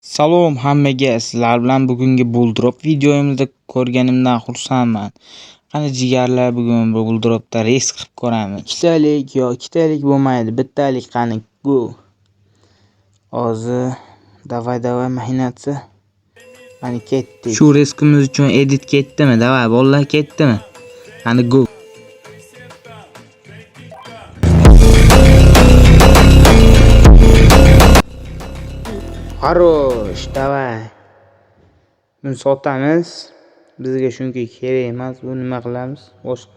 Salom hammaga, sizlar bilan bugungi Bulldrop videomizda ko'rganimdan xursandman. Qani jigarlar, bugun bu Bulldropda risk qilib ko'ramiz. Ikkitalik yo ikkitalik bo'lmaydi, bittalik qani go. Hozir davay davay mahinatsiya. Qani ketdik. Shu riskimiz uchun edit ketdimi? Davay bolalar ketdimi? Qani go. Хорош, давай. Buni sotamiz. Bizga chunki kerak emas. Bu nima qilamiz? Boshqa.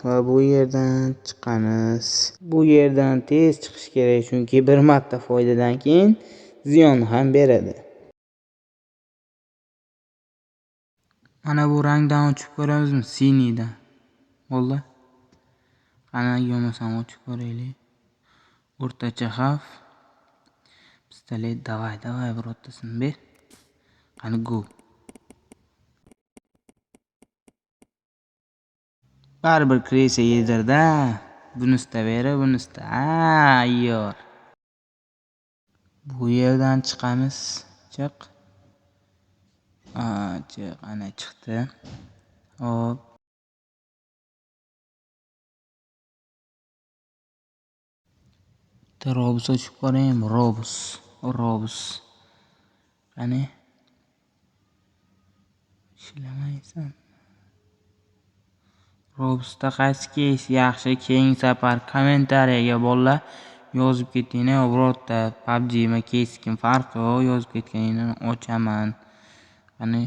Va bu yerdan chiqamiz. Bu yerdan tez chiqish kerak, chunki bir marta foydadan keyin ziyon ham beradi. Mana bu rangdan ochib ko'ramizmi? Siniydan. Bo'ldi. Qani bo'lmasam ochib ko'raylik. O'rtacha xavf. Pistolet, davay, davay, birortasini ber. Qani go. Baribir kresa yedirda. Bunisida beri, bunisida. Ha, yor. Bu yerdan chiqamiz. Chiq. Chiq, ana chiqdi. Hop. Bitta robus ochib ko'raymi? Robus. Robus. Qani? Ishlamaysan. Robusda qaysi keys yaxshi? Keyingi safar kommentariyaga bolalar yozib ketinglar. Birorta PUBG'mi keys kim farqi yo'q, yozib ketganinglarni ochaman. Qani?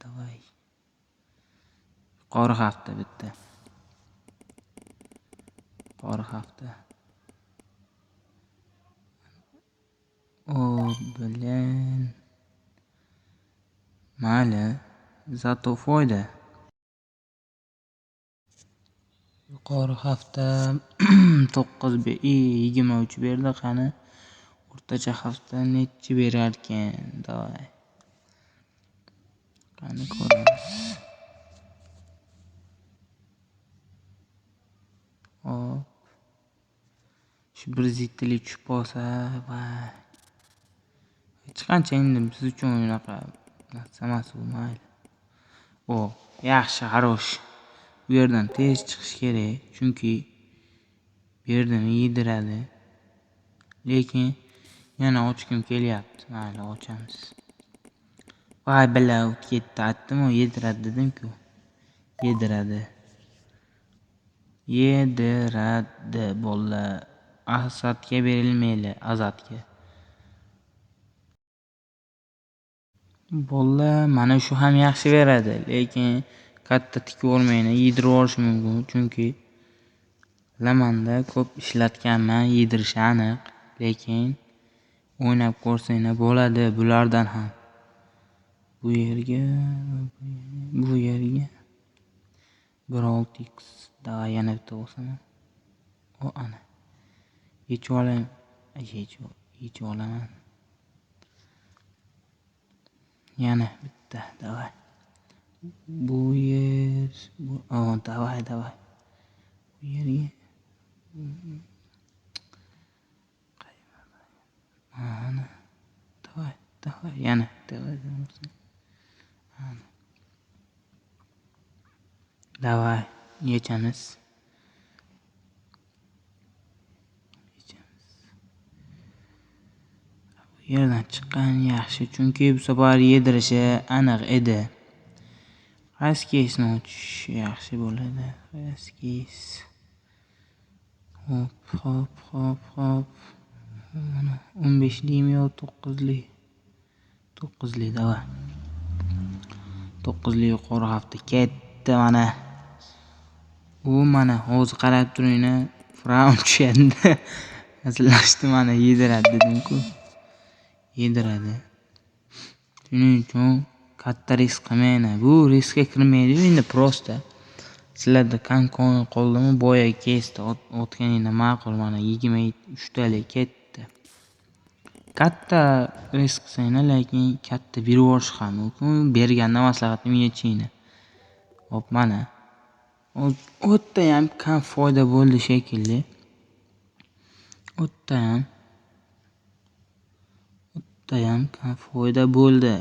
Davay. Yuqori hafta bitta. Yuqori hafta. O, блин. Mayli, zato foyda. Yuqori hafta 9 23 berdi, qani. O'rtacha hafta nechi berarkan? Davay. Qani ko'ramiz. Hop. Shu 107lik tushib qolsa, voy. Hech qancha endi biz uchun unaqa narsa emas u, mayli. O, yaxshi, хорош. Bu yerdan tez chiqish kerak, chunki bu yerdan yediradi. Lekin yana ochgim kelyapti. Mayli, ochamiz. Voy bila, o'tib ketdi, aytdim-ku, yediradi dedim-ku. Yediradi. Yediradi bolalar. Asadga berilmayli, Azatga. Bolalar mana shu ham yaxshi beradi, lekin katta tikib yubormaydi, yedirib yuborishi mumkin, chunki bilamanda ko'p ishlatganman, yedirishi aniq, lekin o'ynab ko'rsanglar bo'ladi bulardan ham. Bu yerga, bu yerga 1.6x, davay yana bitta bosaman. O ana. Yechib olaman, yechib olaman. Yana bitta, davay. Bu yer, bu, davay, davay. Bu yerga. Ana. Davay, davay, yana, davay, ana. Davay, yechamiz. Yechamiz. Bu yerdan chiqqan yaxshi, chunki bu safar yedirishi aniq edi. Qaysi keysni ochish yaxshi bo'ladi? Qaysi keys? Hop, hop, hop, hop. Mana 15likmi yo 9lik? 9lik, davay. 9lik yuqori hafta ketdi mana. U mana hozir qarab turinglar, frown tushadi. Hazillashdi mana, yediradi dedim-ku. Yediradi. Shuning uchun katta risk qilmanglar. Bu riskka kirmaydi-yu endi prosta. Sizlarda kam coin qoldimi, boyagi keysda otganinglar ma'qul. Mana 23 talik ketdi. Katta risk qilsanglar, lekin katta berib yuborishi ham mumkin. Berganda maslahatim yechinglar. Hop, mana. O'tda ham kam foyda bo'ldi shekilli. O'tda ham. Judayam kam foyda bo'ldi.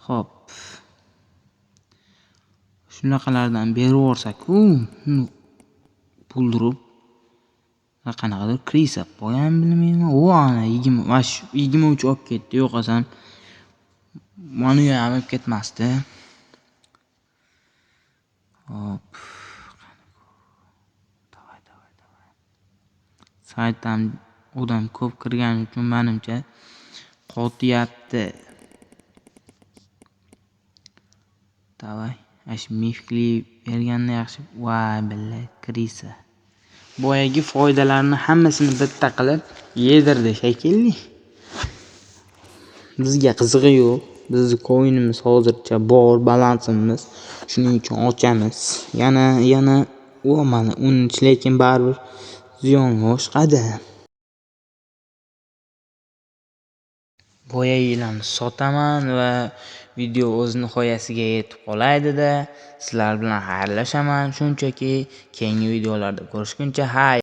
Xo'p. Shunaqalardan berib yuborsak-ku, puldirib qanaqadir крыса qolgan bilmayman. U ana 20, mana shu 23 olib ketdi, yo'qasam mana u ham olib ketmasdi. Hop. Давай, давай, давай. Saytdan odam ko'p kirgani uchun menimcha qotyapti. Давай. Ash mifli berganda yaxshi. Voy billa, крыса. Boyagi foydalarni hammasini bitta qilib yedirdi shekilli. Bizga qizig'i yo'q. Bizni coinimiz hozircha bor, balansimiz. Shuning uchun ochamiz. Yana u mana 13, lekin baribir ziyonga oshqadi. Boyagilarni sotaman va video o'z nihoyasiga yetib qolaydi-da. Sizlar bilan xayrlashaman. Shunchaki keyingi videolarda ko'rishguncha, xayr.